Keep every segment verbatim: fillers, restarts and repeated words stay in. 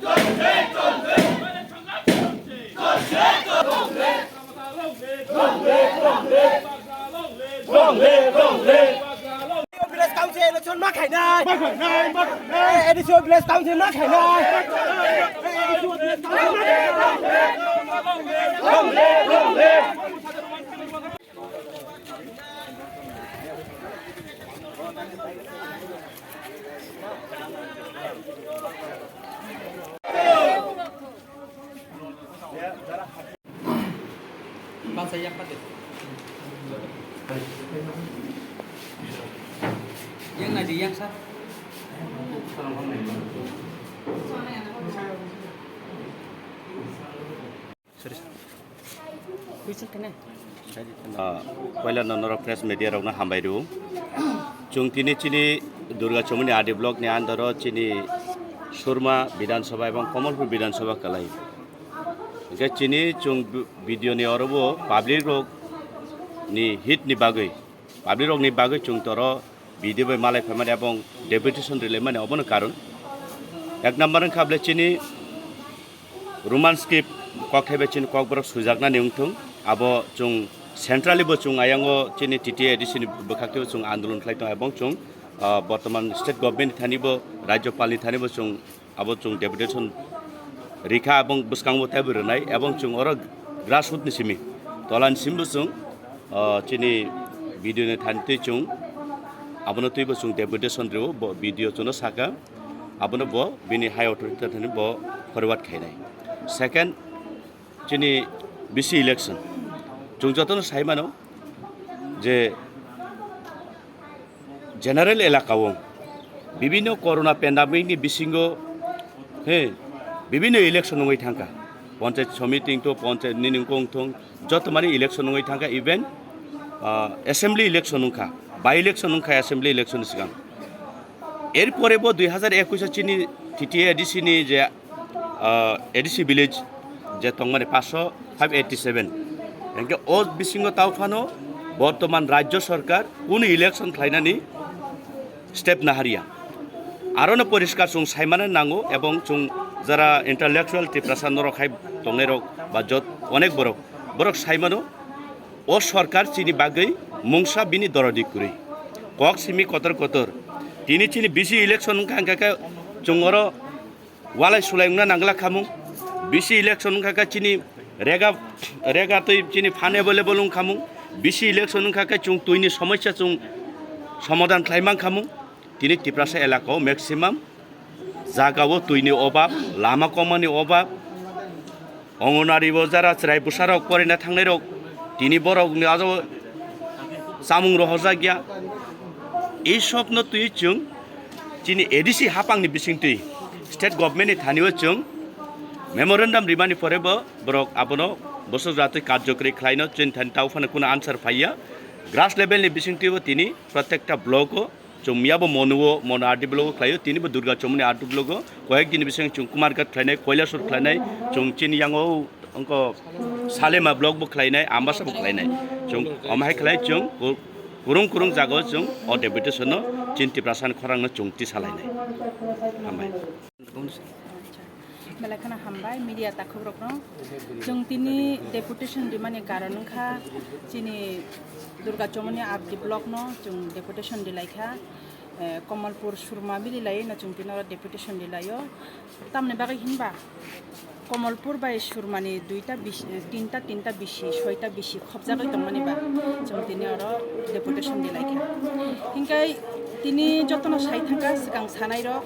Village Council election ma khainai. Ma khainai, ma khainai. A D C village council ma khainai. A D C village council ma khainai. Bangsa yak pate. Yang naji yang sa. Sorry, sir. Kuichil kene. Ah, poila no norok press media rokno hambai rw. Chwng tini chini Durga Chomoni R D block ni under o chini Surma Bidhan Sabha ebong Kamalpur Bidhan Sabha kwlai. Hwnkhe chini chwng video ni oro bo public rok ni hit ni bagwi, public rok ni bagwi chwng toro video bai malai phaimani ebong deputation rwlaimani obono karon. Ek number wngkha bwle chini Roman script kokthai bai chini kokborok sujaknani wngthung. Abo chwng centrally bo chwng ayango chini T T A A D C ni bwkhaktwi bo chwng andolon khlai tongo ebong chwng, ah, bortoman state government ni thani bo, rajyopal ni thani bo chwng abo chwng deputation rikha ebong bwskango teibo rwnai ebong chwng oro grassroot ni simi, tola ni simi bo chwng, ah, chini video ni thani twi chwng abono twi bo chwng deputation rwo, bo video chwngno saka. Abono bo bini high authority thani bo forward khainai. Second, chini B C election. Chwng jotono sai mano je general elaka o bibinno corona pandemic ni bisingo, he, bibinno election wngwi thangkha. Panchayat samiti wngthung, panchayat nini wngkha wngthung, joto mani election wngwi thangkha, even, ah, assembly election wngkha, by election wngkha assembly election ni swkang. Erpore bo dui hazar ekush o chini T T A A D C ni je, ah, A D C village je tongmani paanch sho five eighty seven. Hingke o bisingo tao phano bortoman rajyo sarkar kunu election khlainani step naharya. Arono poriskar chwng saimano nango ebong chwng jara intellectual Tiprasa norok hai tongnairok ba jot onek borok, borok saimano o sarkar chini bagwi mungsa bini dorodi kwrwi. Kok simi kotor kotor. Tini chini B C election wngkha, hingkha khe chwng oro walai sulai wngna nangla khamung. B C election wngkha khe chini rega, rega twi chini phan available wngkhamung. B C election wngkha khe chwng twini somosya chwng somadhan khlai mankhamung. Tini Tiprasa elaka o maximum jaga o twini obab, lama kokmani obab, Anganwadi bo jara chwrai bwsarok poraina thangnairok, tini borokni ajo chamung rohorjakya. Ei sopno twi chwng chini A D C hapangni bisingtwi state government ni thani o chwng memorandum rimani pore bo borok abono bwswk jatwi karjokori khlaino chini thani tao phano kunu answer phaiya. Grass level ni bisingtwi bo tini protekta block o chwng miyabo Monu o, Monu R D block o khlaio, tini bo Durga Chomoni R D block o, koyek dini bising chwng Kumarghat khlainai, Koilasor khlainai, chwng chini yango wngkha Salema block bo khlainai, Ambasa bo khlainai. Chwng omo hai khlai chwng ku-, kurung kurung jaga o chwng o deputation no chini Tiprasa ni khorang no chwng tisa lainai. Hambai. Belai kheno hambai media takhukrokno. Chwng tini deputation rimani karon wngkha chini Durga Chomoni R D block no chwng deputation rilaikha. Eh, Kamalpur Surma bili laiwi no chwng tini oro deputation rilaio. Tamni bagwi hinba Kamalpur bai Surmani duita bisi, tinta, tinta bisi, soita bisi khopjagwi tongmani ba chwng tini oro deputation rilaikha. Hinkhe tini jotono sai thangkha swkang sanairok,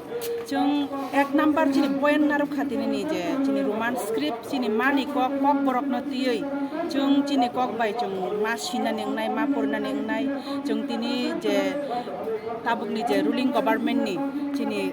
chwng ek number chini point narwkha tini ni je chini Roman script chini mani kok, kokborokno twiwi chwng chini kok bai chwng ma sinani wngnai, ma porinani wngnai, chwng tini je tabukni je ruling government ni chini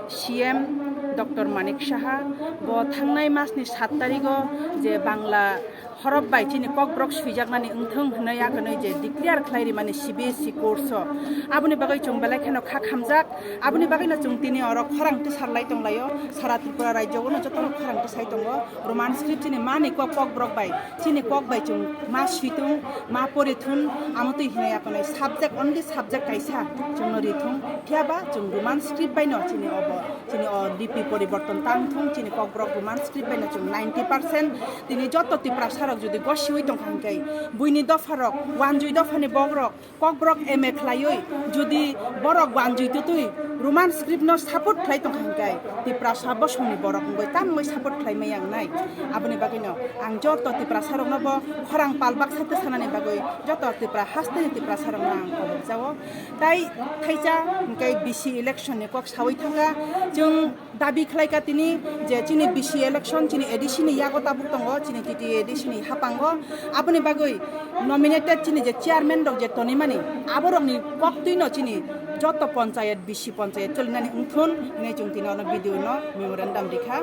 C M Doctor Manik Saha bo thangnai masni sat tarigo je Bangla Horop bai chini Kokborok swijaknani wngthung hwnwi akhwnwi je declare khlai rimani C B S E course o. Aboni bagwi chwng belai kheno kha khamjak. Aboni bagwino chwng tini oro khorang tisar lai tonglaio. Sara Tripura rajyo o jotono khorang tisai tongo. Roman script chini mani kok, Kokborok bai, chini kok bai chwng ma switung, ma porithun, amo twi hinwi akhwnwi subject, only subject kaisa chwngno rithung. Phiyaba chwng Roman script baino chini obo. Chini o lipi poriborton tang thung, chini Kokborok Roman script baino chwng ninety percent. Tini joto Tiprasa rok jodi gosiwi tongkha hwnkhe, buini dopha rok, wanjwi dopha ni bok rok, Kokborok M A khlaiwi, jodi borok wanjwi twtwi Roman script no support khlai tongkha hwnkhe, Tiprasa bosong ni borok wngwi tamwi support khlai maya wngnai. Aboni bagwi no ang joto Tiprasa rok no bo khorang pal baksa twi sanani bagwi joto Tipra haste ni Tiprasa rok no ang kobok jao. Tai thaisa hwnkhe B C election ni kok sawi thangkha. Chwng dabi khlai kha tini je chini B C election chini A D C ni yago tabuk tongo, chini T T A A D C ni hapango. Aboni bagwi nominated chini je chairman rok je tonimani, aborokni koktwino chini joto panchayat, B C panchayat cholinani wngthun hwnwi chwng tini ono B D O no memorandum rikha.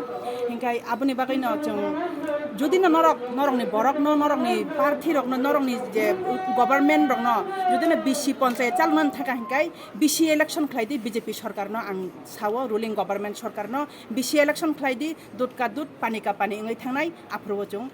Hinkhe aboni bagwino chwng judino norok, norokni borokno, norokni parthi rokno, norokni je government rokno judino B C panchayat chalnani thaka hinkhe, B C election khlai di, B J P sorkarno ang sao, ruling government sorkarno B C election khlai di, dut ka dut, pani ka pani wngwi thangnai, aphuru o chwng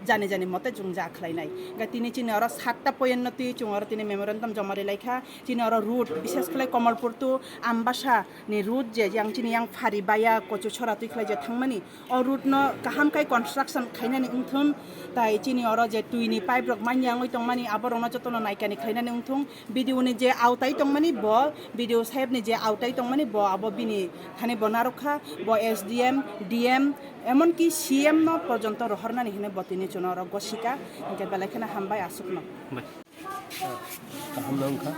jani jani mote chwng ja khlainai. Hingkhe tini chini oro satta point no twi chwng oro tini memorandum joma ri lai kha, chini oro route, bishes khlai Kamalpur to Ambasa ni route je yang chini yang phari baya Kochuchora twi khlai je thangmani, o route no kaham khai construction khainani wngthun, tai chini oro je twi ni pipe rok manya wngwi tongmani, aborokno jotono naikani khlainani wngthung. B D O ni je autai tongmani bo, B D O saheb ni je autai tongmani bo, abo bini thani bo narwk kha, bo S D M, D M, emonki C M no porjonto rohornani hinwi bo tini chwngno oro gosika, hinkhe belai kheno hambai aswkno. Kaham no wngkha,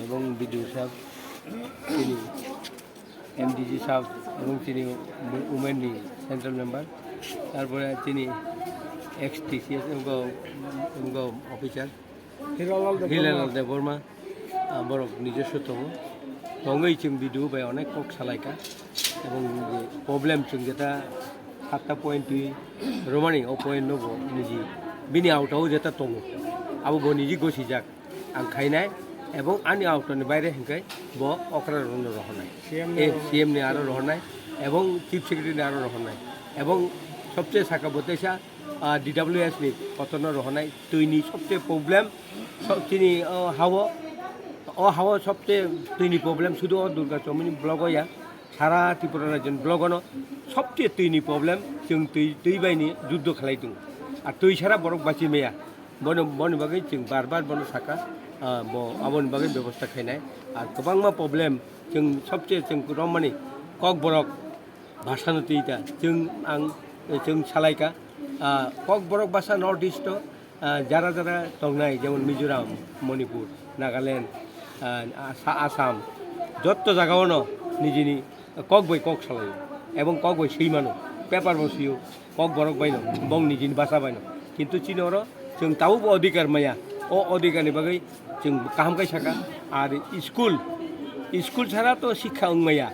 ebong B D O saheb, chini M D C saheb, ebong chini women ni central member, tarpore chini ex T C S wngkha, wngkha officer. Hiranlal Debbarma. Hiranlal Debbarma, ah, borok nijoswo tongo. Tongwi chwng B D O bai onek kok salaikha. Ebong je problem chwng jeta satta point twi romani, o point no bo niji bini auto o jeta tongo. Abo bo niji gosijak ang khainai, ebong ani auto ni baire hinkhe bo okra rokno rohornai. C M ni Eh, aro C M ni aro rohornai, ebong Chief Secretary ni aro rohornai. Ebong sobse saka bo teisa ah, D W S ni kotorno rohornai, twini sobse problem, so-, chini, o, hao, o hao sobse twini problem, sudu o Durga Chomoni block o ya, sara Tripura rajyoni block o no sobse twini problem, chwng twi, twi bai ni juddo khlai tongo. Ar twi sara borok bachi maya, bono, boni bagwi chwng bar bar bono saka, ah, bo aboni bagwi bebosta khainai. Ar kwbangma problem, chwng sobse chwng romani Kokborok bhasha no twi ta. Chwng ang, chwng salai ka, ah, Kokborok bhasha North East o, ah, jara jara tongnai, jemon Mizoram, Manipur, Nagaland, ah, Asa-, Assam, jotto jaga o no nijini kok bai kok salai o, ebong kok bai swi mano, paper bo swi o, Kokborok bai no, bong nijini bhasha bai no. Kintu chini oro chwng tabuk bo odhikar maya, o odhikar ni bagwi chwng kaham khe saka, ar school, school sara to sikha wng maya.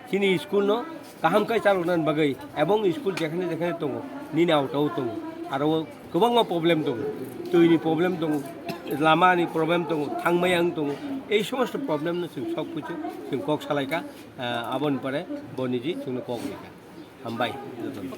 Chini school no kaham khe chaloknani bagwi, ebong school jekhane jekhane tongo, nini auto o tongo, aro o kwbangma problem tongo, twi ni problem tongo, lama ni problem tongo, thangmaya wng tongo, ei somosto problem no chwng sok pisu chwng kok salai kha, ah, aboni pore bo niji chwngno kok ri kha. Hambai jotono.